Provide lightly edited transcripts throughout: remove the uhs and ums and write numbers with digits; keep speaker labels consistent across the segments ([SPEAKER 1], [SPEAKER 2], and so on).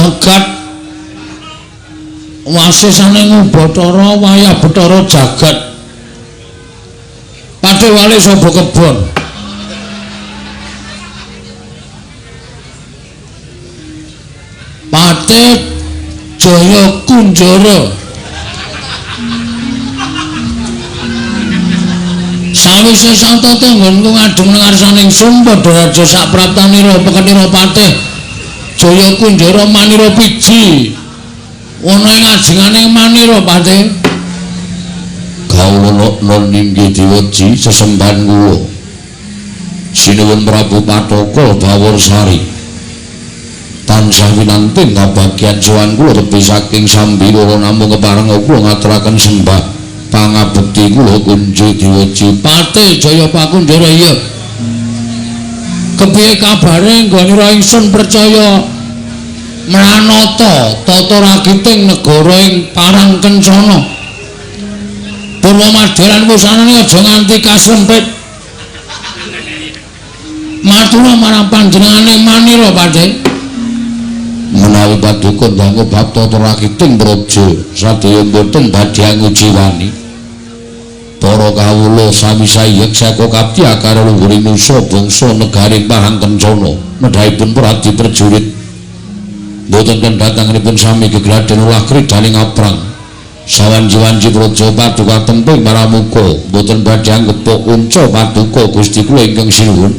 [SPEAKER 1] Jagat wasisaning Bathara wayah Bathara jagat. Patih wali sapa kebon. Patih Jaya Kunjara. Sawise satata nggonku ngadeg nang ngarsaning ingsun padha raja sapraptanira pekenira patih Jaya Kunjara manira piji. Ana ing ajengane manira patih.
[SPEAKER 2] Kawula nun inggih diweji sesembahan kula. Sinuwun Prabu Pathaka Bawarsari. Tansah winanting kabagyan sowan kula tebih saking sambi kula namung kepareng kula ngaturaken sembah pangabekti kula kunjo diweji.
[SPEAKER 1] Patih Jaya Pakunjara iya. Kepiye kabare nggonira ingsun percaya mranata tata rakiting negara ing Parang Kencana. Purwamadya lan wusanane aja nganti kasrempit. Matur marang panjenengane manira Patih.
[SPEAKER 2] Menawi paduka dangu bab tata rakiting praja sadaya mboten badhe ngujiwani. Para kawula sami sayek saka kapti akara luhuring nusa bangsa negari Parang Kencana medhahipun pradi prajurit mboten kendhatanipun sami gegladen ulah kridaning aprang. Sawanci-wanci praja paduka temping paramuka mboten badhe anggepok unca paduka Gusti kula ingkang sinuwun.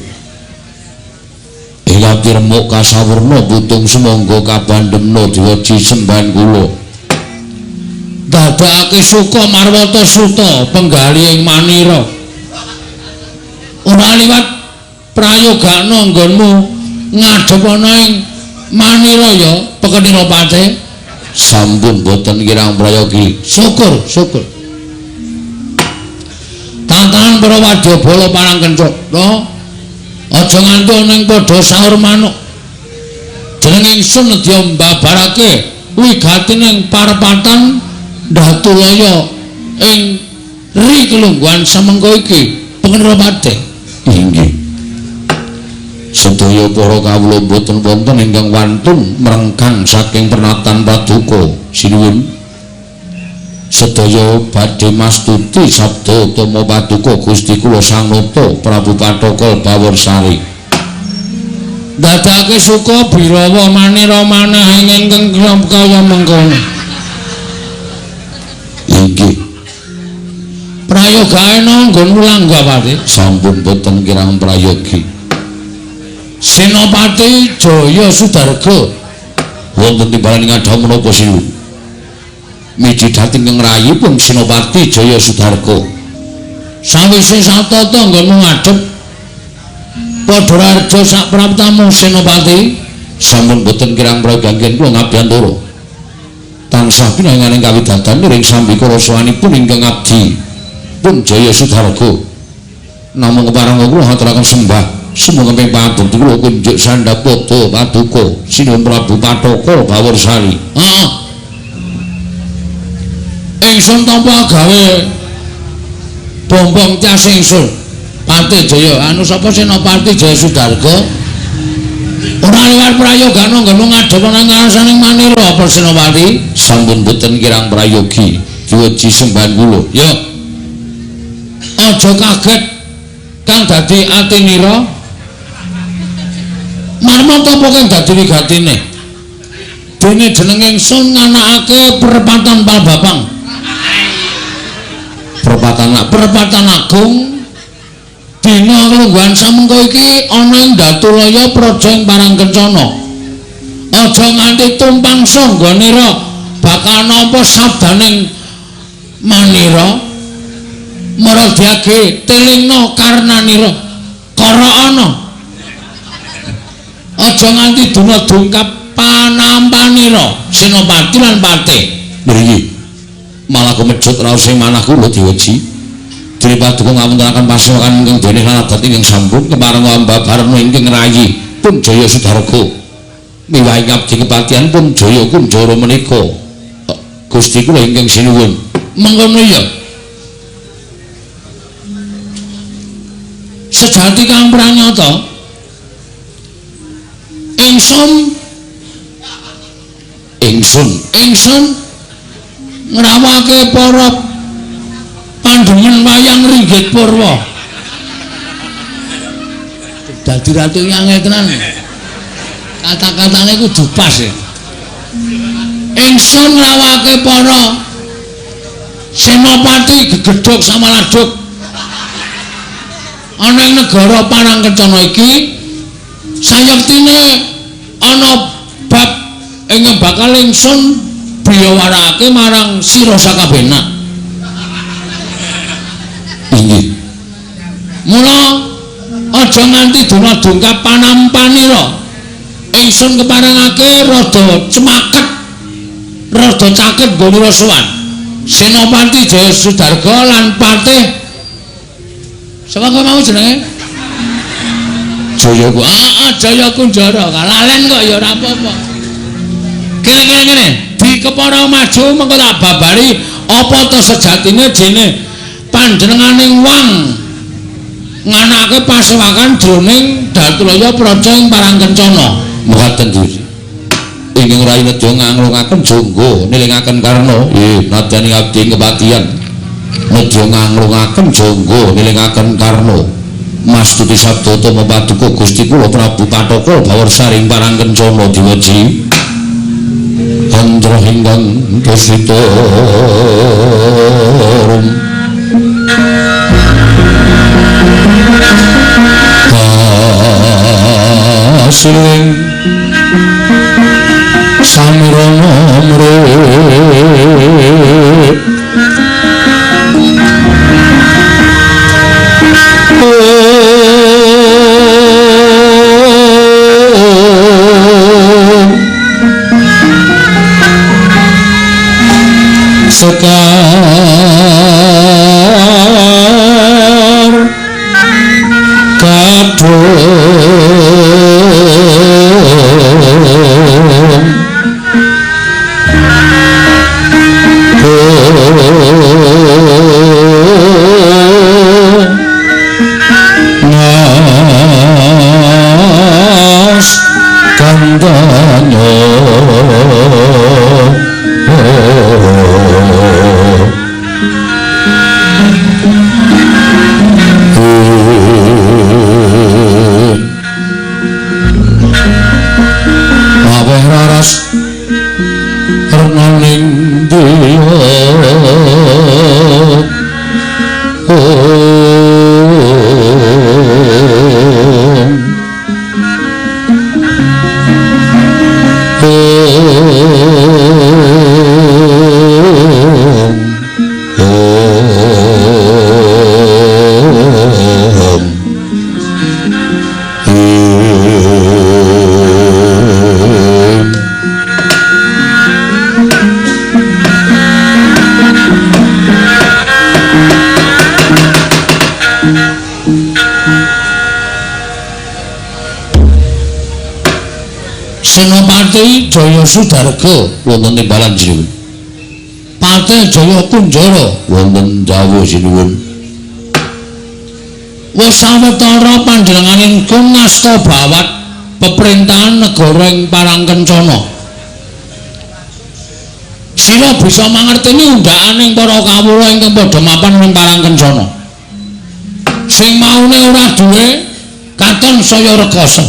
[SPEAKER 2] Ing abdi remuk kasawurna putung sumangga kabandemna diweji sembahan kula.
[SPEAKER 1] Dadakake suka marwata suta penggali ing manira. Ora liwat prayogakna nggonmu ngadhep ana ing manira ya pekenira patih.
[SPEAKER 2] Sampun boten kirang prayogi.
[SPEAKER 1] Syukur, syukur. Tantangan para wadyabala Parang Kencana. Aja nganti ana ing padha saur manuk. Jeneng ingsun nedya mbabarake wigatining parepatan Datulaya ing ri kelungguhan samengko iki pengenira patih.
[SPEAKER 2] Inggih. Sedaya para kawula boten wonten ingkang wantun mrengkang saking pernatan paduka sinuwun. Sedaya badhe mastuti sabda utama paduka Gusti kula Sang Nata Prabu Pathaka Bawarsari.
[SPEAKER 1] Dadake suka birawa manira manah ing ingkang kaya mengkono.
[SPEAKER 2] Inggih.
[SPEAKER 1] Prayogae nggonmu langgah Patih.
[SPEAKER 2] Sampun boten kirang prayogi.
[SPEAKER 1] Senopati Jaya Sudarga
[SPEAKER 2] wonten timbalan ngadha menapa sinuwun? Miji dhateng ingkang rayipun Senopati Jaya Sudarga.
[SPEAKER 1] Sawise satata nggonmu ngadhep padha raja sapraptamu Senopati.
[SPEAKER 2] Sampun boten kirang prayogi kula ngabiyantara. Tansah pinanganing kawidadan ring sambika rasanipun ingkang abdi pun Jaya Sudarga. Namung kepareng kula ngaturaken sembah sumangga ping pangabekti kula kunjuk sandhap pada paduka Sinuwun Prabu Pathaka Bawarsari.
[SPEAKER 1] Heeh. Ingsun tampa gawe bombong cas ingsun. Patih Jaya anu sapa Senopati Jaya Sudarga? Ora liwat prayogana nggonmu ngadhep ana ngarsaning manira apa Senopati?
[SPEAKER 2] Sampun boten kirang prayogi diweji sembahan kula.
[SPEAKER 1] Ya. Aja kaget kang dadi atinira. Marmata apa kang dadi wigatine? Dene jeneng ingsun nganakake perepatan Palbapang. Perepatan agung dina kelungguhan samengko iki ana ing Datulaya praja ing Parang Kencana. Aja nganti tumpang sangganira bakal nampa sabdaning manira. Maradiage telingna karnanira karaana. Aja nganti dina dungkap panampanira Senopati lan Patih.
[SPEAKER 2] Nggih. Malah kemecut raos ing manah kula diweji. Dene paduka ngawontenaken pasewakan ingkang dene lan adat ingkang sampun kepareng ambabarna ingkang rayi pun Jaya Sudarga. Miwahi ngabdi kepatihan pun Jaya Kunjara menika. Gusti kula ingkang sinuwun.
[SPEAKER 1] Mengkono ya. Sejati kang pranyata ingsun Ingsun ngrawuhake para pandemen wayang ringgit purwa. Dadi ratu angel tenan. Kata-katane kudu pas ya. Ingsun ngrawuhake para senopati gegedhog samaladhog ana ing negara Parangkencana iki sayektine ana bab ing bakal ingsun biyawarake marang sira sakabehna. Inggih. Mula aja nganti dina dongkap panampanira. Ingsun keparengake rada cemaket, rada caket nggone sowan. Senopati Jaya Sudarga lan Patih sapa kok mau jenenge? Jaya ku. Heeh, Jaya Kunjara. Lalen kok ya ora apa-apa. Kene-kene dikepara maju mengko tak babari apa to sejatine jene panjenenganing wang nganake pasewakan jroning Datulaya Praja ing Parangkencana.
[SPEAKER 2] Mekaten Gusti. Ingkang rayi nedya nganglungaken jangga nilingaken karna. Nggih, nadyan abdi kepatihan nedya nganglungaken jangga nilingaken karna. Mastuti sabda tama paduka Gusti kula Prabu Pathaka Bawarsari ing Parangkencana diweji. Andra ingkang tusita rum asiling samirana mre sekar kadung nas kandanya.
[SPEAKER 1] Senopati Jaya Sudarga
[SPEAKER 2] wonten timbalan sinuwun.
[SPEAKER 1] Patih Jaya Kunjara
[SPEAKER 2] wonten dawuh sinuwun.
[SPEAKER 1] Wis sawetara panjenenganing ngasta bawat peperintahan negara ing Parangkencana. Sira bisa mangerteni undhakaning para kawula ingkang padha mapan ing Parangkencana. Sing maune ora duwe katon saya rekasa.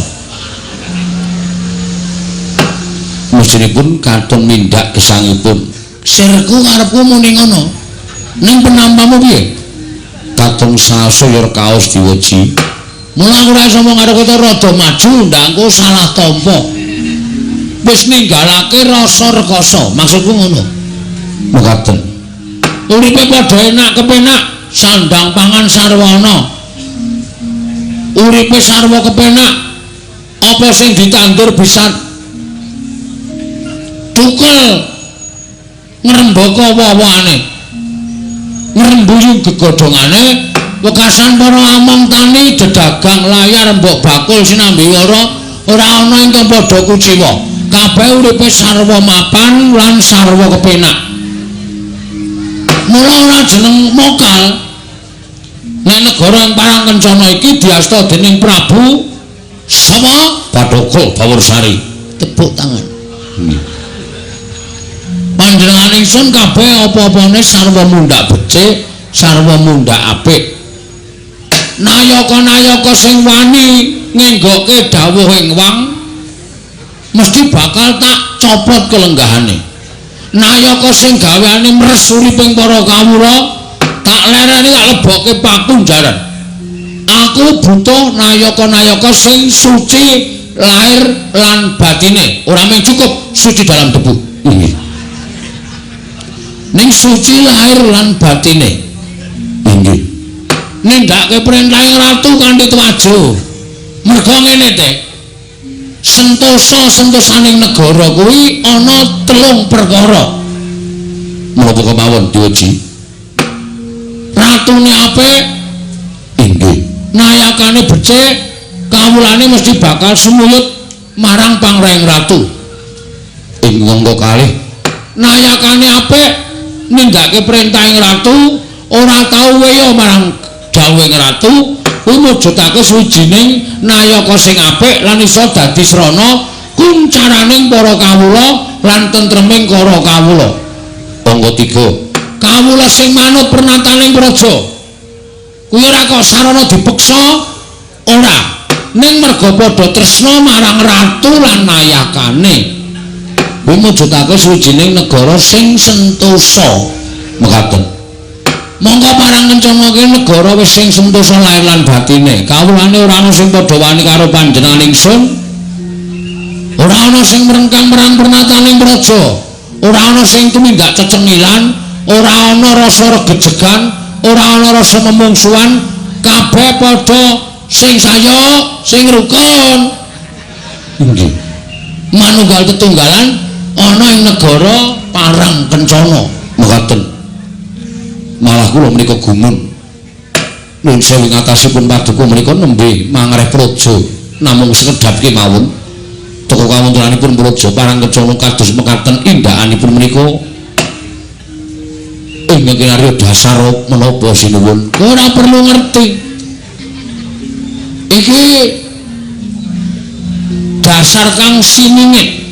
[SPEAKER 2] Mestinipun katon mindhak gesangipun.
[SPEAKER 1] Sirku karepku muni ngono. Ning penampamu piye?
[SPEAKER 2] Katon sasaya rekaos diweji.
[SPEAKER 1] Mula aku ora iso mung karo kota rada maju ndangku salah tampa. Wis ninggalake rasa rekasa, maksudku ngono.
[SPEAKER 2] Mekaten.
[SPEAKER 1] Uripe padha enak kepenak, sandang pangan sarwana. Uripe sarwa kepenak, apa sing ditandur bisa tukel ngrembaka woh-wohane, ngrembuyung gegodhongane. Wekasan para among tani dedagang layar mbok bakul sinambi wara ora ana ingkang padha kuciwa. Kabeh uripe sarwa mapan lan sarwa kepenak. Mula ora jeneng mokal nek negara ing Parangkencana iki diasta dening Prabu sapa?
[SPEAKER 2] Pathaka Bawarsari.
[SPEAKER 1] Tepuk tangan. ingsun kabeh apa-apane sarwa mundhak becik, sarwa mundhak apik. Nayaka-nayaka sing wani ngenggokke dawuh ing wang mesti bakal tak copot kelenggahane. Nayaka sing gaweane mres uriping para kawula tak lereni tak lebokke pakunjaran. Aku butuh nayaka-nayaka sing suci lahir lan batine, ora mung cukup suci dalam debu. Inggih. Ning suci lahir lan batine. Inggih. Nindakake perintahing ratu kanthi tuwajo. Merga ngene te. Sentosa-sentosaning negara kuwi ana telung perkara. Menapa kemawon diuji? Ratune apik, inggih. Nayakane becik, kawulane mesti bakal sumuyut marang pangreng ratu. Ing angka kalih, nayakane apik, nindakake perintahing ratu, ora tau weya marang dawuhing ratu, kuwi mujudake suwijining nayaka sing apik lan iso dadi srana kuncaraning para kawula lan tentreming para kawula. Angka 3, kawula sing manut pernataning praja. Kuwi ora kok sarana dipeksa, ora. Ning merga padha tresna marang ratu lan nayakane. Kuwi mujudake suwijining negara sing sentosa. Mekaten. Monggo parang kencana ki negara wis sing sentosa lahir lan batine. Kawulane ora ana sing padha wani karo panjenengan ingsun. Ora ana sing mrengkang marang pernataning praja. Ora ana sing tumindak cecengilan, ora ana rasa regejegan, ora ana rasa memungsuhan, kabeh padha sing sayuk, sing rukun. Inggih. Manunggal tetunggalan ana ing negara Parang Kencana. Mekaten. Malah kula menika gumun. Nuwun sewu ing atasipun paduka menika nembe mangreh praja namung sekedhap kemawon. Teka kawontenanipun praja Parang Kencana kados mekaten indahanipun menika ingkang kinarya dasar menapa sinuwun. Ora perlu ngerti. Iki dasar kang siningit.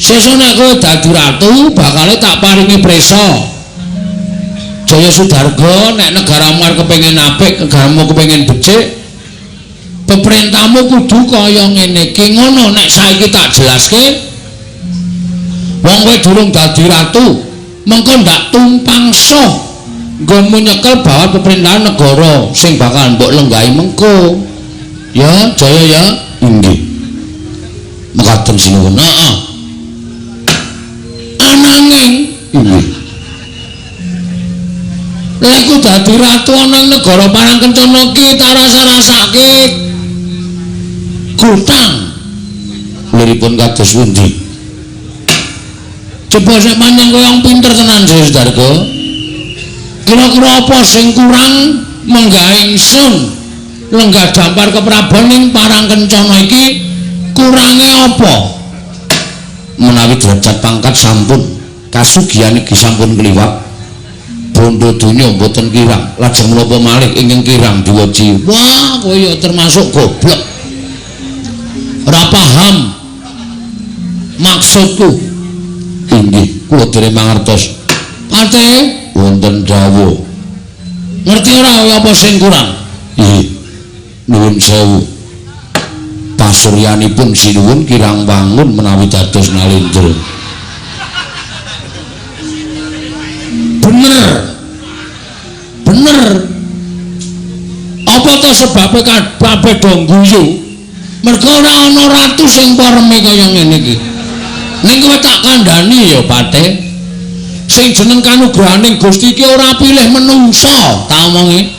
[SPEAKER 1] Sesuk nek kowe dadi ratu bakale tak paringi prisa. Jaya Sudarga, nek negaramu arep kepengin apik, negaramu kepengin becik, peperintahmu kudu kaya ngene iki. Ngono nek saiki tak jelaske, wong kowe durung dadi ratu, mengko ndak tumpang soh nggonmu nyekel bawat pemerintahan negara sing bakal mbok lenggahi mengko. Ya, Jaya ya. Inggih. Mekaten sinuwun. Heeh. Ananging inggih. Lek dadi ratu ana ing negara Parang Kencana ki tak rasa-rasake gutang. Liripun kados pundi? Coba sik panjang kowe wong pinter tenan Jaya Sudarga. Kira-kira apa sing kurang menggah ingsun lenggah dampar keprabon ing Parang Kencana iki kurange apa? Menawi derajat pangkat sampun, kasugihan iki sampun kliwat. Bondo donya mboten kirang, lajeng menapa malih ingkang kirang diweji. Wah, kowe ya termasuk goblok. Ora paham maksudku. Inggih, kula dereng mangertos. Pate wonten dawuh. Ngerti ora apa sing kurang? Nggih. Nuwun sewu. Pasuryanipun sinuwun kirang wangun menawi dados nalendra. Bener. Bener. Apa to sebabe kabeh do ngguyu? Mergo ora ana ratu sing pareme kaya ngene iki. Ning kowe tak kandhani ya, Pate. Sing jeneng kanugrahaning Gusti iki ora pilih menungsa, tak omongi.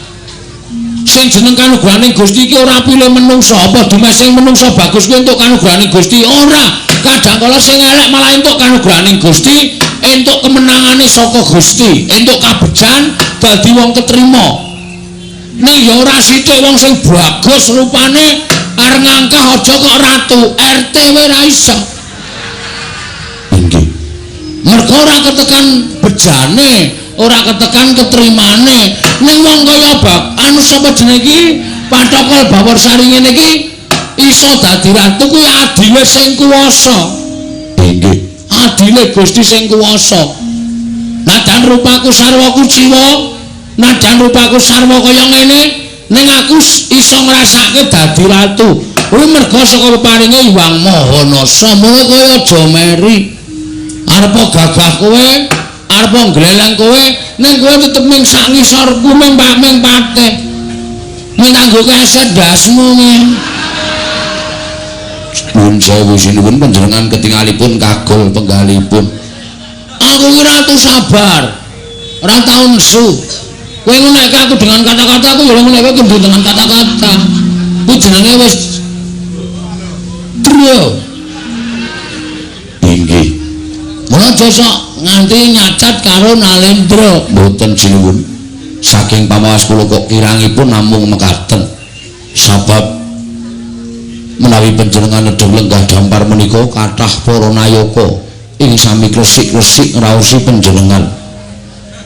[SPEAKER 1] Sing jeneng kanugrahaning Gusti iki ora pilih menungsa. Apa dumeh sing menungsa bagus kuwi entuk kanugrahaning Gusti? Ora. Kadang kala sing elek malah entuk kanugrahaning Gusti, entuk kemenangane saka Gusti, entuk kabejan dadi wong ketrima. Ning ya ora sithik wong sing bagus rupane arep ngangkah aja kok ratu, RT wae ra iso. Inggih. Mergo ora ketekan bejane, ora ketekan ketrimane. Ning wong kaya bab anu sapa jenenge iki Pathokol Bawarsari ngene iki iso dadi ratu kuwi adile sing kuwasa. Inggih. Adile Gusti sing kuwasa. Najan rupaku sarwa kuciwa, najan rupaku sarwa kaya ngene, ning aku iso ngrasake dadi ratu. Kuwi merga saka peparinge Hyang Maha Nasa. Mula kowe aja meri. Arepa gagah kowe, arepa ngleleng kowe, ning kowe tetep ming sak ngisorku ming ming patih. Ming nganggo keset ndasmu nge.
[SPEAKER 2] Nuwun sewu sinuwun panjenengan ketingalipun kagol penggalipun.
[SPEAKER 1] Aku ki ratu sabar. Ora tau nesu. Kowe ngunekke aku dengan kata-kata, aku ya ngunekke kowe dengan kata-kata. Kuwi jenenge wis trio.
[SPEAKER 2] Inggih.
[SPEAKER 1] Mula aja sok nganti nyacat karo Nalendra.
[SPEAKER 2] Mboten sinuwun. Saking pamawas kula kok kirangipun namung mekaten. Sabab menawi panjenengan nedheng lenggah dampar menika kathah para nayaka ing sami kresik-kresik ngraosi panjenengan.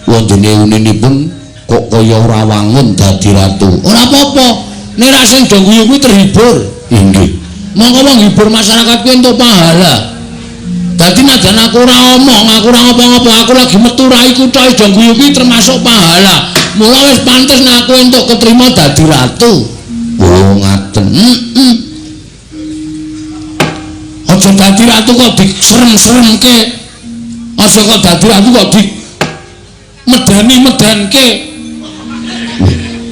[SPEAKER 2] Wontene uninipun kok kaya ora wangun dadi ratu.
[SPEAKER 1] Ora apa-apa. Nek ra sing do guyu kuwi terhibur.
[SPEAKER 2] Inggih.
[SPEAKER 1] Monggo menghibur masyarakat kuwi entuk pahala. Dadi najan aku ora omong, aku ora ngopo-ngopo, aku lagi metu raiku tok do guyu kuwi termasuk pahala. Mula wis pantes nek aku entuk ketrima dadi ratu.
[SPEAKER 2] Oh ngaten.
[SPEAKER 1] Heeh. Aja dadi ratu kok diserem-seremke. Aja kok dadi ratu kok di medeni-medenke.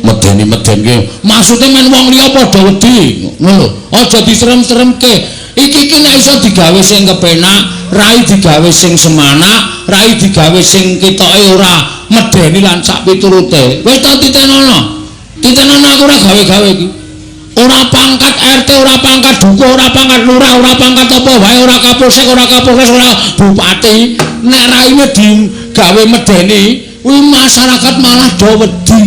[SPEAKER 2] Medeni-medenke.
[SPEAKER 1] Maksude men wong liya padha wedi, ngono lho. Aja diserem-seremke. Iki iki nek iso digawe sing kepenak, rai digawe sing semanak, rai digawe sing ketoke ora medeni lan sak piturute. Wis ta titenono. Titenono aku ora gawe-gawe iki. Ora pangkat RT, ora pangkat dukuh, ora pangkat lurah, ora pangkat apa wae, ora kapolsek, ora kapolres, ora bupati. Nek raine digawe medeni, kuwi masyarakat malah do wedi.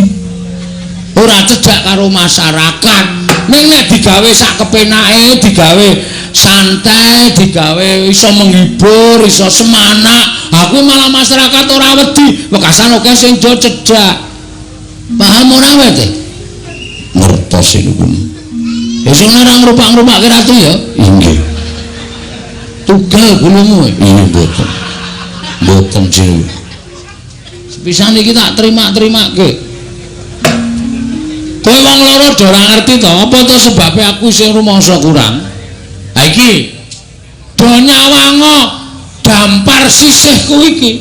[SPEAKER 1] Ora cedhak karo masyarakat. Ning nek digawe sak kepenake, digawe santai, digawe iso menghibur, iso semanak, aku malah masyarakat ora wedi. Wekasan akeh sing do cedhak. Paham ora kowe teh?
[SPEAKER 2] Ngertos sinuwun.
[SPEAKER 1] Wis ora ngrupak-ngrupake ratu ya?
[SPEAKER 2] Inggih.
[SPEAKER 1] Tugel gulumu.
[SPEAKER 2] Iya mboten. Mboten sinuwun.
[SPEAKER 1] Sepisan iki tak terima-terimake. Kowe wong loro do ora ngerti to, apa to sebabe aku sing rumangsa kurang? Ha iki do nyawango dampar sisihku iki.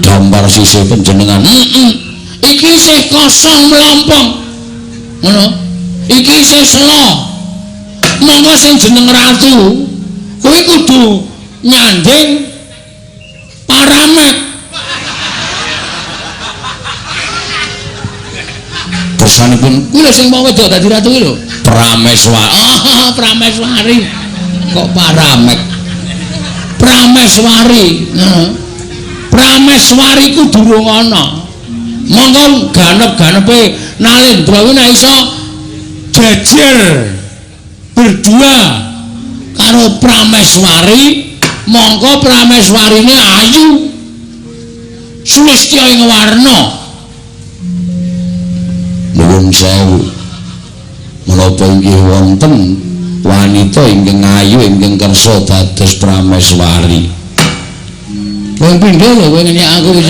[SPEAKER 2] Dampar sisih panjenengan.
[SPEAKER 1] Heeh. Iki isih kosong mlompong. Ngono. Iki isih selo. Monggo sing jeneng ratu kuwi kudu nyanding paramek.
[SPEAKER 2] Kersanipun
[SPEAKER 1] kuwi lho sing wong wedok dadi ratu kuwi lho.
[SPEAKER 2] Prameswari.
[SPEAKER 1] Oh, Prameswari. Kok paramek? Prameswari. Heeh. Prameswari ku durung ana. Monggo ganep-ganepe Nalendra kuwi nek iso jejer berdua karo Prameswari, mongko Prameswarine ayu sulistya ing warna.
[SPEAKER 2] Nuwun sewu. Menapa inggih wonten wanita ingkang ayu ingkang kersa dados Prameswari?
[SPEAKER 1] Kowe pindho lho kowe ngene aku wis.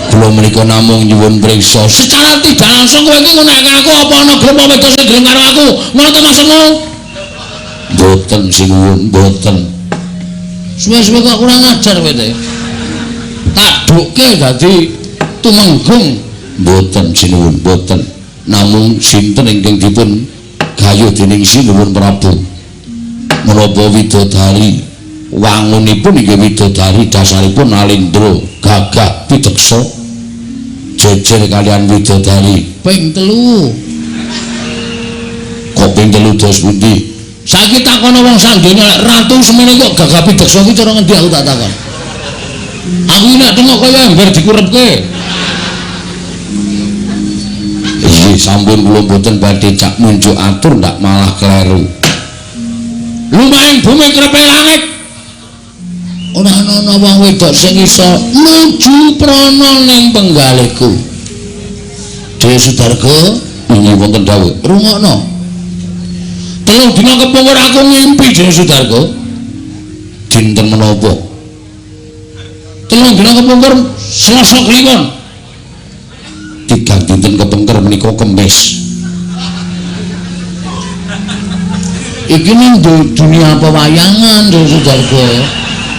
[SPEAKER 2] Kula menika namung nyuwun priksa.
[SPEAKER 1] Secara tidak langsung kowe iki ngunake aku apa ana gelem wedok sing gelem karo aku? Ngono to maksudmu?
[SPEAKER 2] Mboten sinuwun, mboten.
[SPEAKER 1] Suwe-suwe kok kurang ajar kowe te. Tak dukke dadi tumenggung.
[SPEAKER 2] Mboten sinuwun, mboten. Namung sinten ingkang dipun gayuh dening Sinuwun Prabu? Menapa widodari wangunipun inggih widodari dasaripun Nalendra gagah pideksa jejer kalian widodari
[SPEAKER 1] ping 3.
[SPEAKER 2] Kok ping 3 dos pundi?
[SPEAKER 1] Saiki takono wong sak donya lek ratu semene kok gagah pideksa ki cara ngendi aku tak takon. Aku nek tengok kaya ember dikurepke.
[SPEAKER 2] Inggih sampun kula mboten badhe cak munjuk atur ndak malah kleru.
[SPEAKER 1] Lumayan bumi krepe langit. Ora ana wong wedok sing iso nuju prana ning penggalihku. Dewi Sudarga
[SPEAKER 2] inggih wonten dawuh.
[SPEAKER 1] Rungokno. 3 dina kepungkur aku ngimpi Dewi Sudarga.
[SPEAKER 2] Dinten menapa?
[SPEAKER 1] 3 dina kepungkur Selasa Kliwon.
[SPEAKER 2] 3 dinten kepungkur menika Kemis.
[SPEAKER 1] Iki ning dunia pewayangan Sudarga.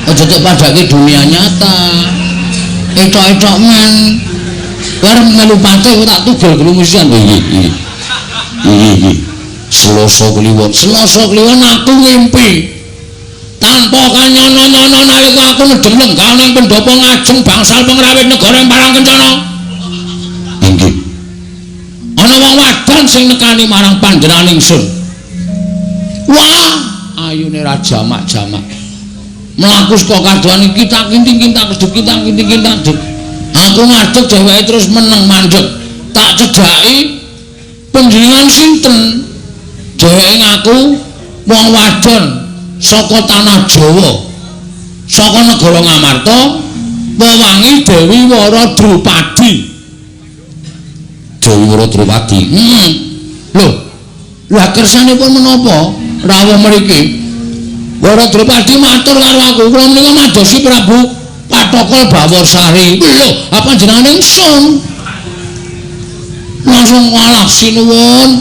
[SPEAKER 1] Aja tek padake dunia nyata. Etok-etok men. Arep melu patih kok tak tugel gelumisian.
[SPEAKER 2] Nggih, nggih. Nggih, nggih. Selasa Kliwon.
[SPEAKER 1] Selasa Kliwon aku ngimpi. Tanpa kanyono-nyono nalika aku nedhem lenggah ning pendopo ngajeng bangsal pengrawit negara ing Parangkencana.
[SPEAKER 2] Nggih.
[SPEAKER 1] Ana wong wadon sing nekani marang panjenengan ingsun. Wah, ayune ra jamak-jamak. Mlaku saka kadohan iki tak kinting-kintak kedhek kintak kinting-kintak dek. Aku ngadeg dheweke terus meneng mandeg. Tak cedhaki panjenengan sinten? Dheweke ngaku wong wadon saka tanah Jawa. Saka negara Ngamarta, wewangi Dewi Wara Drupadi.
[SPEAKER 2] Dewi Wara Drupadi.
[SPEAKER 1] Heeh. Lho, lha kersanipun menapa rawuh mriki? Wara Drupadi matur karo aku, kula menika madosi Prabu Pathokol Bawarsari. Lho, apa jenengan ingsun? Langsung walah sinuwun.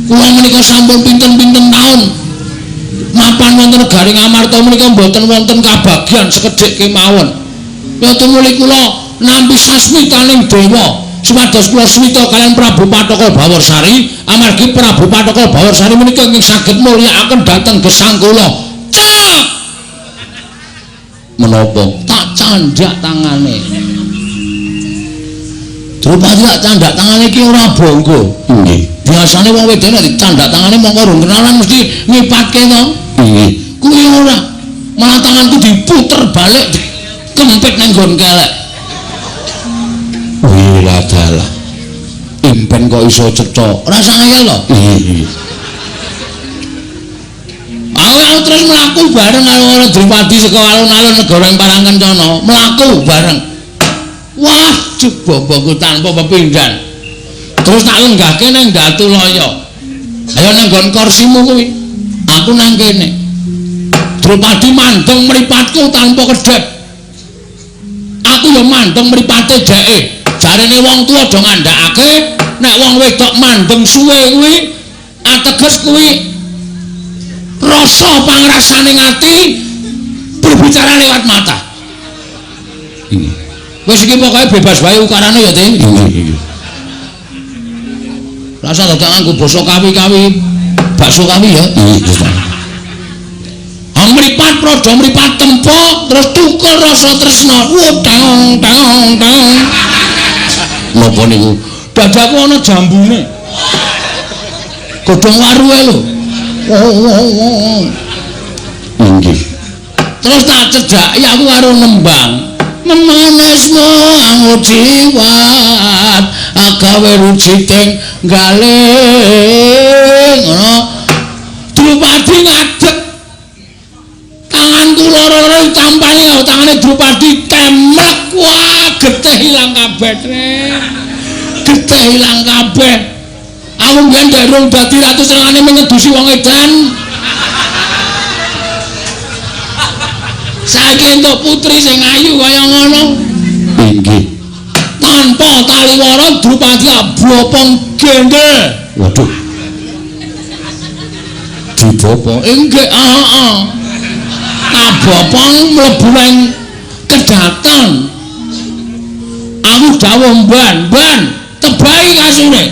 [SPEAKER 1] Kula menika sampun pinten-pinten taun mapan wonten negari Ngamarta menika mboten wonten kabagyan sekedhik kemawon. Ya tumuli kula nampi sasmitaning dewa supados kula swita kaliyan Prabu Pathokol Bawarsari, amargi Prabu Pathokol Bawarsari menika ingkang saged mulyakaken dhateng gesang kula. Cak!
[SPEAKER 2] Menapa?
[SPEAKER 1] Tak candhak tangane. Drupadi tak candhak tangane iki ora bangga.
[SPEAKER 2] Nggih.
[SPEAKER 1] Biasane wong wedok nek dicandhak tangane mongko rung kenalan mesti ngipatke to.
[SPEAKER 2] Nggih.
[SPEAKER 1] Kuwi ora. Malah tanganku diputer balik kempit nang nggon kelek.
[SPEAKER 2] Wih dalah. Impen kok iso cetha.
[SPEAKER 1] Ora sangaya lho.
[SPEAKER 2] Nggih.
[SPEAKER 1] Aku terus mlaku bareng karo Wara Drupadi saka alun-alun negara ing Parangkencana, mlaku bareng. Wah, jebobongku tanpa pepindhan. Terus tak lenggahke nang Datulaya. Ayo nang nggon kursimu kuwi. Aku nang kene. Drupadi mandeng mripatku tanpa kedhep. Aku ya mandeng mripate dheke. Jarene wong tuwa do ngandhakake nek wong wedok mandeng suwe kuwi ateges kuwi rasa pangrasane ati berbicara lewat mata.
[SPEAKER 2] Ini.
[SPEAKER 1] Wis iki pokoke bebas wae ukarane ya, Ting.
[SPEAKER 2] Nggih.
[SPEAKER 1] Rasa dadak nganggo basa kawi-kawi, bakso kawi ya.
[SPEAKER 2] Nggih.
[SPEAKER 1] Mripat prodho mripat tempo terus tukul rasa tresna. Wuh, tang tang tang.
[SPEAKER 2] Napa niku?
[SPEAKER 1] Dadaku ana jambune. Godhong waruhe lho.
[SPEAKER 2] Nggih.
[SPEAKER 1] Terus tak cedhaki aku karo nembang. Memanesmu angujiwat agawe rujiting galing ngono. Drupadi ngadeg. Tanganku loro-loro ditampani karo tangane Drupadi temlek. Wah, getih ilang kabeh, Tren. Getih ilang kabeh. Aku mbiyen durung dadi ratu senengane mengedusi wong edan. Saiki entuk putri sing ayu kaya ngono.
[SPEAKER 2] Inggih.
[SPEAKER 1] Tanpa taliwara Drupadi bopong gendel.
[SPEAKER 2] Waduh. Dibopong.
[SPEAKER 1] Inggih, heeh. Kabopong mlebu nang kedaton. Aku dawuh mban, mban, tebahi kasure.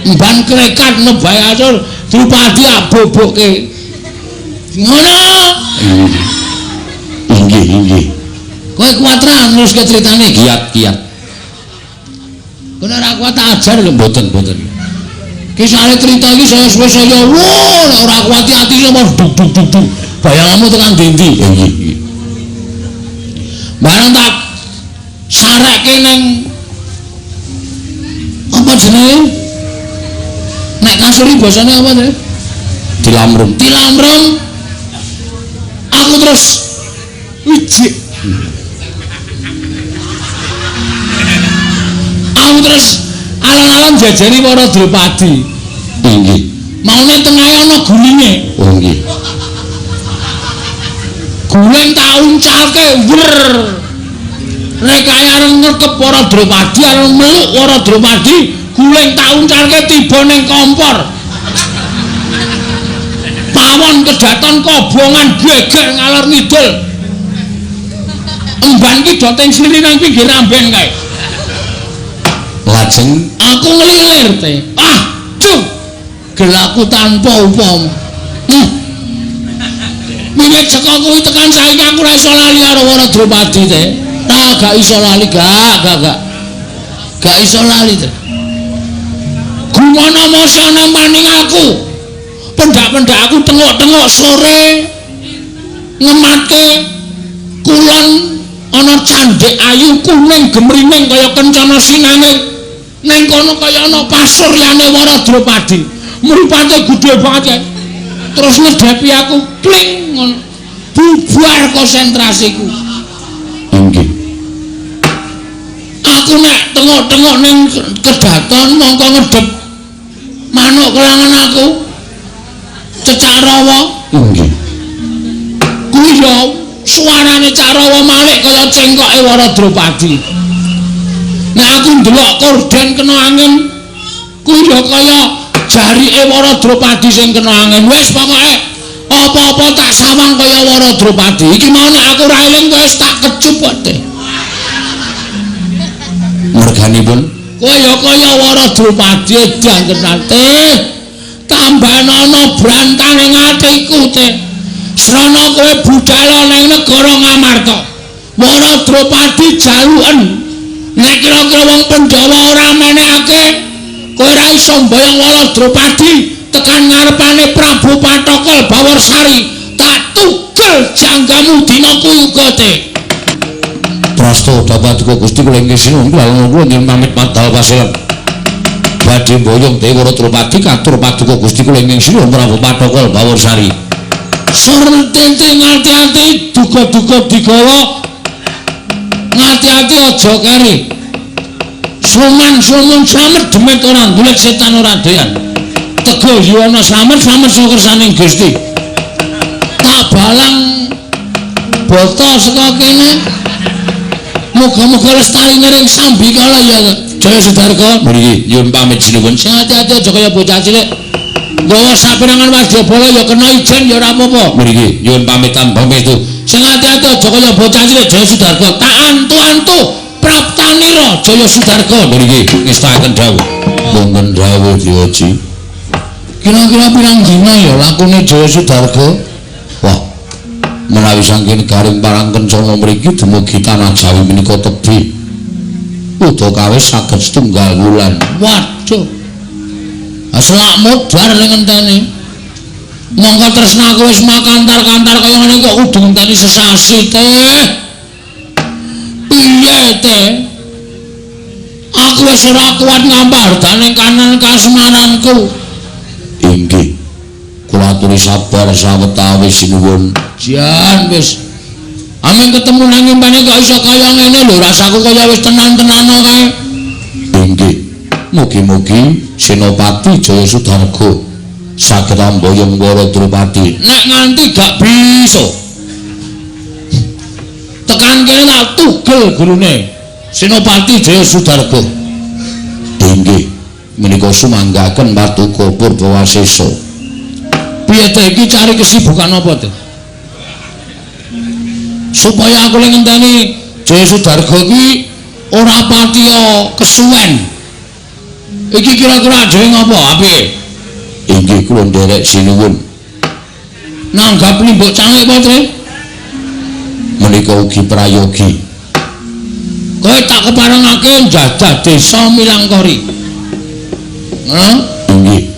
[SPEAKER 1] Mban krekat nebahi kasur, Drupadi aboboke. Ngono.
[SPEAKER 2] Inggih, inggih.
[SPEAKER 1] Kowe kuat ra neruske critane?
[SPEAKER 2] Kiat-kiat.
[SPEAKER 1] Kowe ora kuat tak ajar lho.
[SPEAKER 2] Mboten, mboten.
[SPEAKER 1] Ki sare crita iki saya suwe saya wah nek ora kuat ati sama duk duk duk duk. Bayanganmu tekan ndi-ndi.
[SPEAKER 2] Inggih, inggih.
[SPEAKER 1] Bareng tak sarekke nang apa jenenge? Nek kasuri basane apa jenenge?
[SPEAKER 2] Tilamrum.
[SPEAKER 1] Tilamrum. Aku terus wijik. Aku terus alon-alon jajani para Drupadi.
[SPEAKER 2] Inggih.
[SPEAKER 1] Maune tengahe ana gulinge.
[SPEAKER 2] Oh nggih.
[SPEAKER 1] Guling tak uncalke wer. Nek kaya arep ngrekep para Drupadi, arep meluk para Drupadi, guling tak uncalke tiba ning kompor. Pawon kedaton kobongan geger ngalor ngidul. Emban ki do teng sili nang pinggir amben kae.
[SPEAKER 2] Lajeng
[SPEAKER 1] aku ngelilir teh. Ah, duh. Gelaku tanpa upama. Miwit saka kuwi tekan saiki aku ora iso lali karo Wara Drupadi teh. Tak gak iso lali, gak. Gak iso lali teh. Gumono mosok nang maning aku. Pendak-pendak aku tengok-tengok sore ngematke kulon ana candhek ayu kuning gemrining kaya kencana sinange. Neng kono kaya ana pasuryane Wara Drupadi. Mripate gedhe banget kae. Terus ngedhepi aku kling ngono. Bubar konsentrasiku.
[SPEAKER 2] Inggih.
[SPEAKER 1] Aku nek tengok-tengok ning kedaton mongko ngedhep manuk kelangan aku. Cecak rawa.
[SPEAKER 2] Inggih.
[SPEAKER 1] Kuwi ya suarane Cak Rawa malik kaya cengkoke Wara Drupadi. Nek aku ndelok korden kena angin kuwi ya kaya jarike Wara Drupadi sing kena angin. Wis pokoke apa-apa tak sawang kaya Wara Drupadi. Iki mau nek aku ora eling wis tak kecup kok teh.
[SPEAKER 2] Merganipun
[SPEAKER 1] kowe ya kaya Wara Drupadi edan tenan teh. Tambahan ana brantane atiku teh. Srana kowe budal nang negara Ngamarta. Wara Drupadi jaluken. Nek kira-kira wong Pandhawa ora menehake, kowe ora iso mboyong Wara Drupadi tekan ngarepane Prabu Pathokol Bawarsari. Tak tugel janggamu dina kuwi uga teh.
[SPEAKER 2] Prasto dapat Gusti kula inggih sinuwun kula kula nyuwun pamit madal paselan. Badhe mboyong dewe Wara Drupadi katur paduka Gusti kula inggih sinuwun Prabu Pathokol Bawarsari.
[SPEAKER 1] Surtente ngati-ati duga-duga digawa. Ngati-ati aja keri. Suman-sumun slamet demit ora golek setan ora doyan. Tego yuwana slamet slamet saka kersaning Gusti. Tak balang bata saka kene. Muga-muga lestari ring sambikala ya Jaya Sudarga.
[SPEAKER 2] Mriki nyuwun pamit sinuwun.
[SPEAKER 1] Sing ati-ati aja kaya bocah cilik. Gawa saperangan wadyabala ya kena ijen ya ora apa-apa.
[SPEAKER 2] Mriki nyuwun pamitan pangestu.
[SPEAKER 1] Sing ati-ati aja kaya bocah cilik Jaya Sudarga. Tak antu-antu praptanira Jaya Sudarga.
[SPEAKER 2] Mriki ngestakaken dawuh. Wonten dawuh Dewaji.
[SPEAKER 1] Kira-kira pirang dina ya lakune Jaya Sudarga?
[SPEAKER 2] Wah, menawi saking garing parang kencana mriki dumugi tanah Jawi menika tebih. Udakawis saged setunggal wulan.
[SPEAKER 1] Waduh. Selak modar ning ngenteni. Mongko tresna aku wis makantar-kantar kaya ngene kok kudu ngenteni sesasi teh. Piye teh? Aku wis ora kuat ngampardane kanan kasmaranku.
[SPEAKER 2] Inggih. Kula aturi sabar sawetawis sinuwun.
[SPEAKER 1] Jan wis. Amin ketemu nang impane kok iso kaya ngene lho, rasaku kaya wis tenan-tenano kae.
[SPEAKER 2] Inggih. Mugi-mugi Senopati Jaya Sudarga saged amboyong Wara Drupadi.
[SPEAKER 1] Nek nganti gak bisa. Tekan kene tak tugel gurune Senopati Jaya Sudarga.
[SPEAKER 2] Inggih, menika sumanggaken paduka Purbawasesa.
[SPEAKER 1] Piye te iki cari kesibukan apa te? Supaya aku lek ngenteni Jaya Sudarga iki ora patiya kesuwen. Iki kira-kira dhewe ngopo apike?
[SPEAKER 2] Inggih kula nderek sinuwun.
[SPEAKER 1] Nanggap limbuk cangik apa, Tre?
[SPEAKER 2] Menika ugi prayogi.
[SPEAKER 1] Kowe tak keparengake njajah desa Milangkori. Ngono?
[SPEAKER 2] Inggih.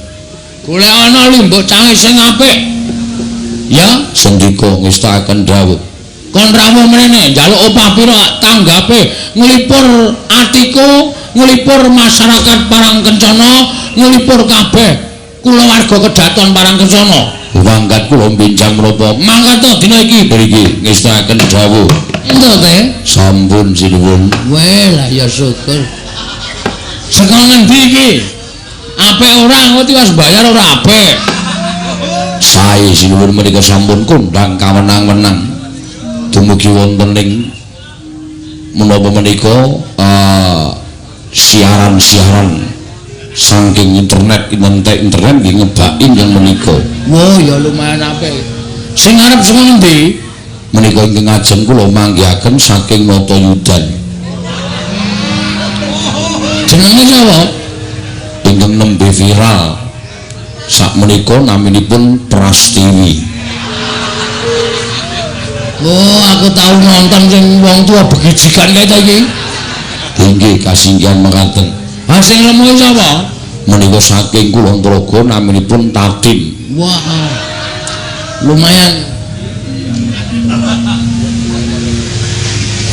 [SPEAKER 1] Golek ana limbuk cangik sing apik. Ya,
[SPEAKER 2] sendika ngestakaken dawuh.
[SPEAKER 1] Kon rawuh mrene njaluk opah pira tanggape nglipur atiku, nglipur masyarakat Parangkencana, nglipur kabeh kulawarga kedaton Parangkencana.
[SPEAKER 2] Mangkat kula benjang menapa?
[SPEAKER 1] Mangkat to dina iki.
[SPEAKER 2] Mriki ngestakaken dawuh.
[SPEAKER 1] Ento te?
[SPEAKER 2] Sampun sinuwun.
[SPEAKER 1] Weh lah ya syukur. Saka ngendi iki? Apik ora engko tiwas bayar ora apik.
[SPEAKER 2] Sae sinuwun menika sampun kondhang kawenang-wenang. Dumugi wonten ing menapa menika siaran-siaran saking internet internet nggih ngebaki ingkang menika.
[SPEAKER 1] Wah, ya lumayan apik. Sing arep saka ngendi?
[SPEAKER 2] Menika ingkang ajeng kula manggihaken saking Natayudan.
[SPEAKER 1] Jenenge sapa?
[SPEAKER 2] Ingkang nembe viral sakmenika naminipun Prastiwi.
[SPEAKER 1] Oh, aku tau nonton sing wong tua begijikan kae ta iki.
[SPEAKER 2] Inggih, kasinggihan mekaten.
[SPEAKER 1] Ha sing lemu sapa?
[SPEAKER 2] Menika saking Kulon Progo naminipun Tatin.
[SPEAKER 1] Wah. Lumayan.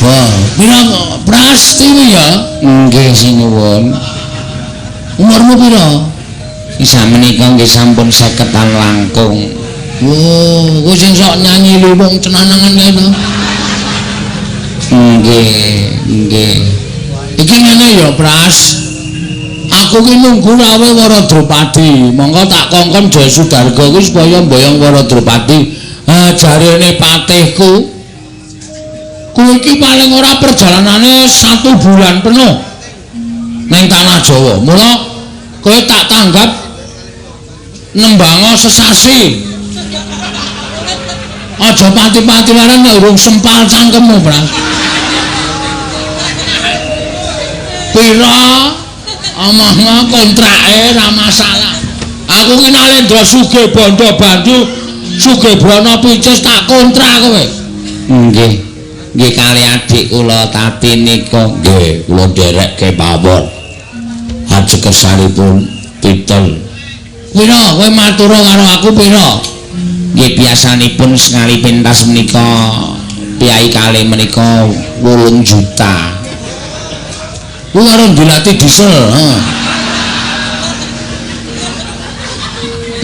[SPEAKER 1] Wah, pira Prastiwi ya?
[SPEAKER 3] Nggih, sinuwun.
[SPEAKER 1] Umurmu pira?
[SPEAKER 3] Isa menika nggih sampun 50-an langkung.
[SPEAKER 1] Wo, kowe sing sok nyanyi wong cenanangan kae to.
[SPEAKER 3] Nggih, nggih.
[SPEAKER 1] Iki ngene ya, Pras. Aku ki nunggu rawuh Wara Drupadi. Monggo tak kongkon Jaya Sudarga kuwi supaya mboyong Wara Drupadi. Ha jarene patihku. Kuwi iki paling ora perjalanane 1 bulan penuh ning tanah Jawa. Mula kowe tak tanggap nembango sesasi. Aja pati-pati larang nek urung sempal cangkemmu, Pras. Pira omongno kontrake ra masalah. Aku ki Nalendra sugih bondo bandu, sugih brana picis tak kontrak kowe.
[SPEAKER 3] Nggih. Nggih kali adik kula Tati nika.
[SPEAKER 2] Nggih, kula nderekke mawon. Ajeng kersanipun Pitel.
[SPEAKER 1] Pira kowe matur karo aku pira?
[SPEAKER 3] Nggih biasanipun sekali pentas menika piyai kalih menika 8 juta.
[SPEAKER 1] Kuwi karo ndilati diesel, heeh.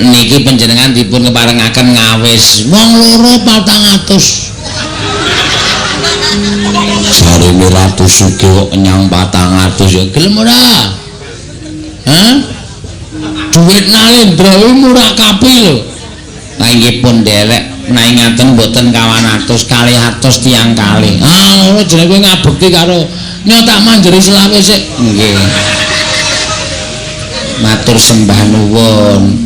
[SPEAKER 3] Niki panjenengan dipun keparengaken ngawis
[SPEAKER 1] wong loro 400.
[SPEAKER 2] Jarene ratu sugih kok kenyang 400 ya
[SPEAKER 1] gelem ora? Hah? Duit Nalendra kuwi murah kapi lho.
[SPEAKER 3] Lah nggih pun nderek menawi ngaten mboten 200 200 tiyang kalih.
[SPEAKER 1] Ah ngono jenenge kowe ngabekti karo nyo tak manjeri selawe sik.
[SPEAKER 3] Nggih. Matur sembah nuwun.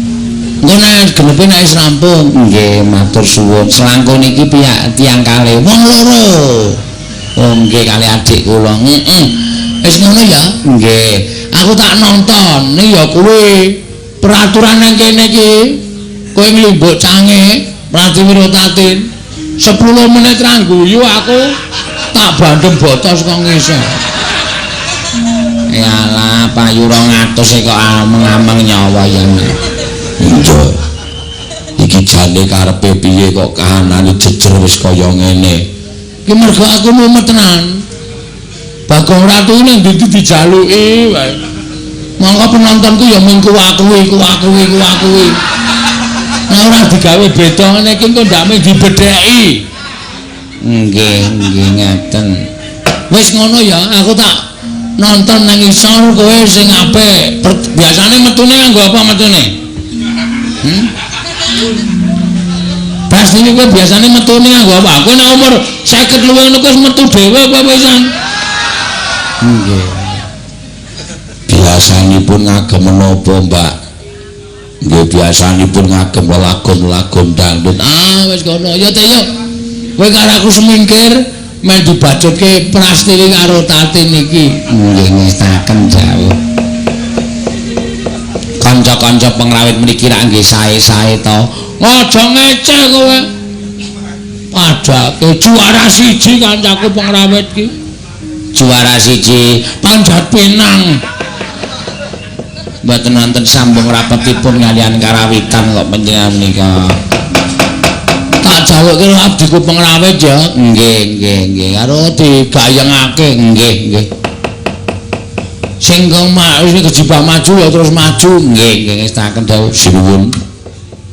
[SPEAKER 1] Engko nek genepe nek wis rampung.
[SPEAKER 3] Nggih, matur suwun. Selangkung niki pihak tiyang kalih
[SPEAKER 1] wong loro.
[SPEAKER 3] Oh nggih kalih adik kula.
[SPEAKER 1] Heeh. Wis ngono ya?
[SPEAKER 3] Nggih.
[SPEAKER 1] Aku tak nonton. Nih ya kuwi peraturan nang kene iki. Kowe nglimbuk cange Pratiwi Tatin 10 menit ra guyu aku tak bandem boto saka ngisor.
[SPEAKER 3] Yalah payu 200 kok ameng-ameng nyawa ya.
[SPEAKER 2] Iya. Iki jane karepe piye kok kahanane jejer wis kaya ngene.
[SPEAKER 1] Iki mergo aku mumet tenan. Bagong Ratu ning ndi dijaluki wae. Mongko penontonku ya mung kuwi kuwi kuwi kuwi. Nek ora digawe beda ngene iki engko ndak mung dibedheki.
[SPEAKER 3] Nggih, nggih ngaten.
[SPEAKER 1] Wis ngono ya, aku tak nonton nang isor kowe sing apik. Biasane metune nganggo apa metune? Pasti kowe biasane metune nganggo apa? Aku nek umur 50 luwih ngono wis metu dhewe apa pisan?
[SPEAKER 3] Nggih.
[SPEAKER 2] Biasanipun ngagem menapa, Mbak? Nggih biasanipun ngagem lagon-lagon dangdut.
[SPEAKER 1] Ah wis kono. Ya te yo. Kowe karo aku semingkir men dibacutke Prastiwi karo Tatin iki.
[SPEAKER 3] Nggih ngestaken jauh. Kanca-kanca pengrawit mriki rak nggih sae-sae to.
[SPEAKER 1] Aja ngeceh kowe. Padake juara siji kancaku pengrawit ki.
[SPEAKER 3] Juara siji
[SPEAKER 1] Panjat Pinang.
[SPEAKER 3] Mboten wonten sambung rapetipun kaliyan karawitan kok panjenengan menika.
[SPEAKER 1] Tak jalukke abdiku pengrawit ya.
[SPEAKER 3] Nggih, nggih, nggih.
[SPEAKER 1] Karo digayengake.
[SPEAKER 3] Nggih, nggih.
[SPEAKER 1] Sing kang wis kejebak maju ya terus maju.
[SPEAKER 3] Nggih, nggih ngestaken dawuh.
[SPEAKER 2] Sinuwun.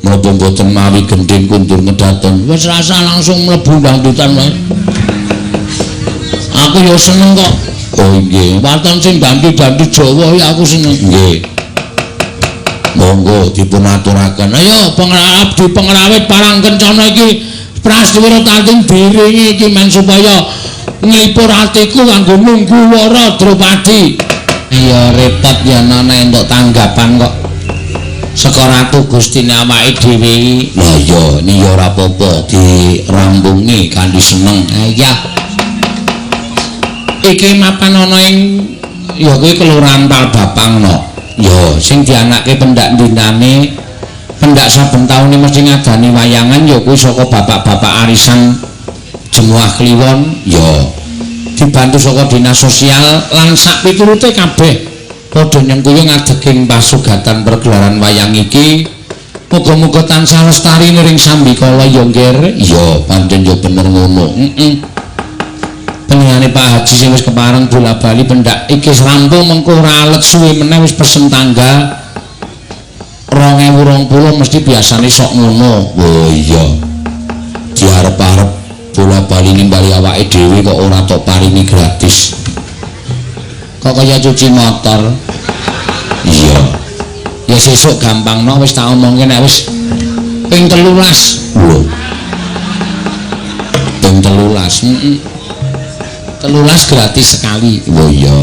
[SPEAKER 2] Menapa mboten mawi gendhing kundur ngedaten.
[SPEAKER 1] Wis rasa langsung mlebu dangdutan wae. Aku ya seneng kok.
[SPEAKER 2] Oh nggih.
[SPEAKER 1] Waton sing dangdut-dangdut Jawa ya aku seneng.
[SPEAKER 2] Nggih. Monggo dipun aturaken.
[SPEAKER 1] Ayo abdi pengrawit Parang Kencana iki Prastiwa Tating diringi iki men supaya nglipur atiku kanggo nunggu wara Drupadi.
[SPEAKER 3] Ya repot ya nana entuk tanggapan kok saka Ratu Gustine awake dhewe.
[SPEAKER 2] Lah iya, ni ya ora apa-apa dirampungi kanthi seneng.
[SPEAKER 3] Ha iya. Iki mapan ana ing ya kuwi Kelurahan Palbapang no. Ya sing dianake pendak dinane pendak saben taune mesti ngadani wayangan ya kuwi saka bapak-bapak arisan Jemuah Kliwon
[SPEAKER 2] ya
[SPEAKER 3] dibantu saka dinas sosial lan sak piturute kabeh padha nyengkuyung ngadeging pasugatan pergelaran wayang iki. Muga-muga tansah lestari ning sambikala ya nggih.
[SPEAKER 2] Ya pancen ya bener ngono.
[SPEAKER 3] Heeh. Peningane Pak Haji sing wis kepareng bola-bali pendak iki rampung mengko ora alet suwe meneh wis pesen tanggal 2020 mesti biasane sok ngono.
[SPEAKER 2] Oh iya. Diarep-arep bola-bali nimbali awake dhewe kok ora tok paringi gratis.
[SPEAKER 3] Kok kaya cuci motor.
[SPEAKER 2] Iya.
[SPEAKER 3] Ya sesuk gampang no wis tak omongke nek wis ping 13.
[SPEAKER 2] Lho. Ping 13.
[SPEAKER 3] Heeh. 13 gratis sekali.
[SPEAKER 2] Oh iya.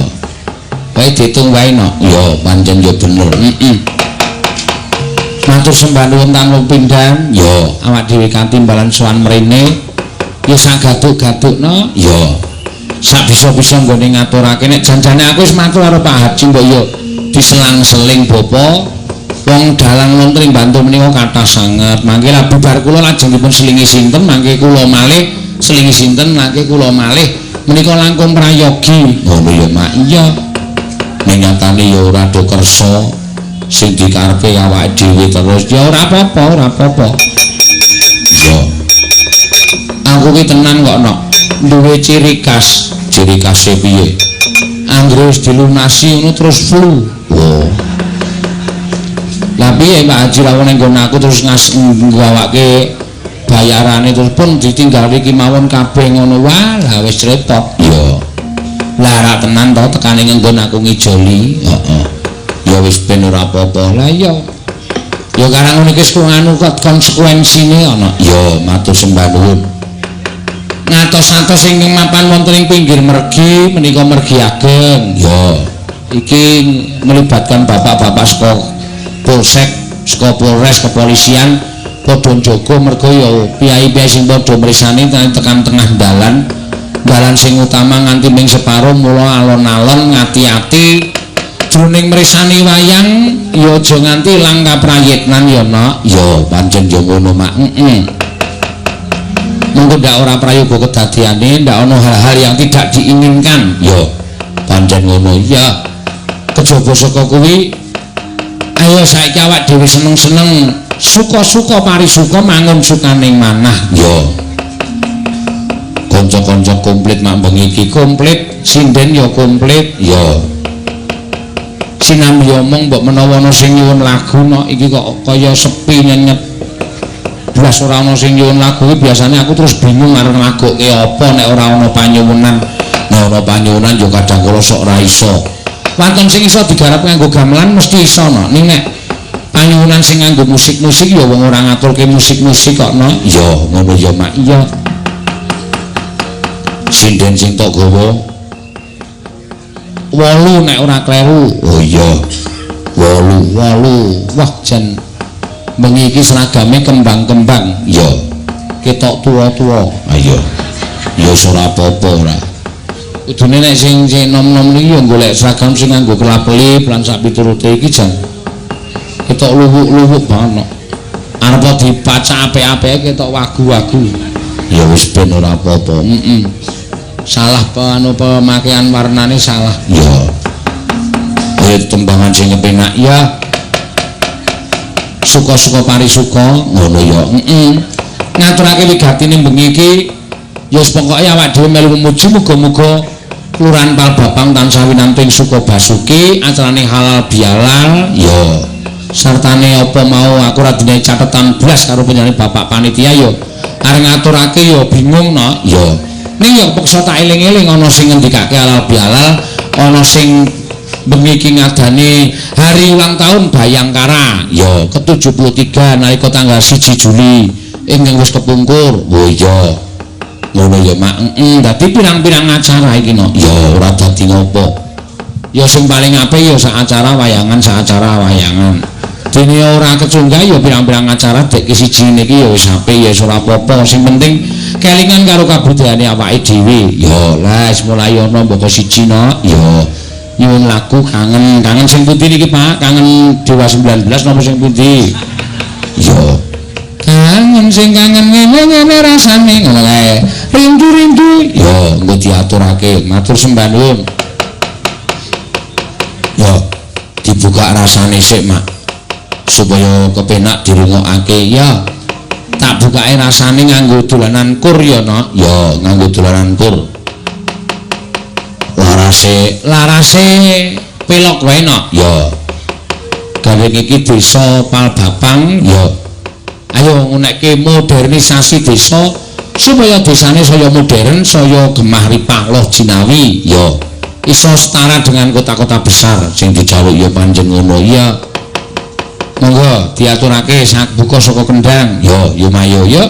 [SPEAKER 3] Wae diitung wae no.
[SPEAKER 2] Ya pancen ya bener.
[SPEAKER 3] Heeh. Matur sembah nuwun tanpa pindhan.
[SPEAKER 2] Ya
[SPEAKER 3] awak dhewe kanthi timbalan sowan mrene ya sak gaduk-gaduk no.
[SPEAKER 2] Ya
[SPEAKER 3] sak bisa-bisa nggone ngaturake nek janjane aku wis matur karo Pak Haji mbok yo diselang-seling bapa. Wong dalang wonten ing Bantul menika kathah sanget. Mangke lah bubar kula lajeng dipun selingi sinten mangke kula malih selingi sinten mangke kula malih menika langkung prayogi.
[SPEAKER 2] Ngono ya Mak.
[SPEAKER 3] Iya.
[SPEAKER 2] Ning nyatane ya ora do kersa sing dikarepe awake dhewe terus.
[SPEAKER 3] Ya ora apa-apa, ora apa-apa.
[SPEAKER 2] Ya.
[SPEAKER 3] Aku ki tenan kok nok duwe ciri khas.
[SPEAKER 2] Ciri khase piye?
[SPEAKER 3] Anggere wis dilunasi ngono terus flu.
[SPEAKER 2] Oh.
[SPEAKER 3] Lah piye Pak Haji rawuh ning nggon aku terus nggawake bayarane terus pun ditinggal iki mawon kabeh ngono wae lah wis repot.
[SPEAKER 2] Ya.
[SPEAKER 3] Lah ra tenan to tekane nggon aku ngijoli.
[SPEAKER 2] Heeh. Ya wis ben ora apa-apa.
[SPEAKER 3] Lah iya. Ya karang ngono iki wis nganu konsekuensine ana.
[SPEAKER 2] Ya matur sembah nuwun.
[SPEAKER 3] Ngatos-atos sing mapan wonten ing pinggir mergi menika mergi ageng.
[SPEAKER 2] Ya.
[SPEAKER 3] Iki melibatkan bapak-bapak saka Polsek, saka Polres, kepolisian padha njaga merga ya piyai-piyai sing padha mrisani tekan tengah dalan. Dalan sing utama nganti ping separo mula alon-alon ngati-ati jroning mrisani wayang ya aja nganti ilang kaprayitnan ya nok.
[SPEAKER 2] Ya pancen ya ngono Mak.
[SPEAKER 3] Heeh. Mengko ndak ora prayoga kedadiane ndak ana hal-hal yang tidak diinginkan.
[SPEAKER 2] Ya pancen ngono.
[SPEAKER 3] Ya kejaba saka kuwi ayo saiki awak dhewe seneng-seneng suka-suka parisuka mangun sukaning manah.
[SPEAKER 2] Ya kanca-kanca komplit mak bengi iki.
[SPEAKER 3] Komplit sinden ya komplit.
[SPEAKER 2] Ya
[SPEAKER 3] sinambi omong mbok menawa ana sing nyuwun lagu nok iki kok kaya sepi nyenyet blas ora ana sing nyuwun lagu. Biasane aku terus bingung arep nglagokke apa nek ora ana panyuwunan.
[SPEAKER 2] Nek ana panyuwunan ya kadang kala sok ora iso.
[SPEAKER 3] Waton sing iso digarap nganggo gamelan mesti iso no. Ning nek panyuwunan sing nganggo musik-musik ya wong ora ngaturke musik-musik kok no.
[SPEAKER 2] Ya ngono ya Mak.
[SPEAKER 3] Iya.
[SPEAKER 2] Sinden sing tok gawa
[SPEAKER 3] 8 nek ora kleru.
[SPEAKER 2] Oh iya. 8.
[SPEAKER 3] 8. Wah jan bengi iki seragame kembang-kembang.
[SPEAKER 2] Ya.
[SPEAKER 3] Ketok tuwa-tuwa.
[SPEAKER 2] Ayo. Ya wis ora apa-apa ora.
[SPEAKER 3] Kudune nek sing nom-nom niki ya golek seragam sing nganggo kelap-kelip lan sak piturute iki jan ketok luwuk-luwuk banget kok. Arep dipacak apik-apike ketok wagu-wagu.
[SPEAKER 2] Ya wis ben ora apa-apa.
[SPEAKER 3] Heeh. Salah anu pemakaian warnane salah.
[SPEAKER 2] Ya. Ayo tembangan sing kepenak
[SPEAKER 3] ya. Suka-suka parisuka
[SPEAKER 2] ngono ya.
[SPEAKER 3] Heeh. Ngaturake wigatine bengi iki ya wis pokoke awak dhewe melu memuji muga-muga Kelurahan Palbapang tansah winantu ing suka basuki acarane halal bihalal
[SPEAKER 2] ya.
[SPEAKER 3] Sartane apa mau aku ora dene catetan blas karo panjenengane bapak panitia ya arep ngaturake ya bingung no.
[SPEAKER 2] Ya.
[SPEAKER 3] Ning ya peksa tak eling-eling ana sing ngendikake halal bihalal, ana sing bengi iki ngadani hari ulang tahun Bayangkara
[SPEAKER 2] ya
[SPEAKER 3] ke-73 nalika tanggal 1 Juli Ingkang wis kepungkur. Oh iya. Ngono ya, Mak. Heeh, dadi pirang-pirang acara iki no. Ya ora dadi ngopo. Ya sing paling apik ya sak acara wayangan, sak acara wayangan. Dene ora kecunggah ya pirang-pirang acara dek siji niki ya wis apik ya ora apa-apa. Sing penting kelingan karo kabudayane awake dhewe. Ya lah wis mulai ana mboko siji no. Ya nyuwun lagu kangen. Kangen sing pundi niki, Pak? Kangen Dewa 19 napa sing pundi? Ya kangen sing kangen ngene-ngene rasane ngono kae. Rindu-rindu ya engko diaturake. Matur sembah nuwun. Ya dibuka rasane sik, Mak. Supaya kepenak dirungokake. Ya tak bukake rasane nganggo dolanan kur ya, Nok. Ya nganggo dolanan kur. Larase, larase pelok wae, Nok. Ya. Gandeng iki desa Palbapang ya. Ayo ngunekke modernisasi desa supaya desane saya modern, saya gemah ripah loh jinawi ya. Iso setara dengan kota-kota besar sing dijaluk ya panjen ngono ya. Monggo diaturake sak buka saka kendang ya, ya mayo ya.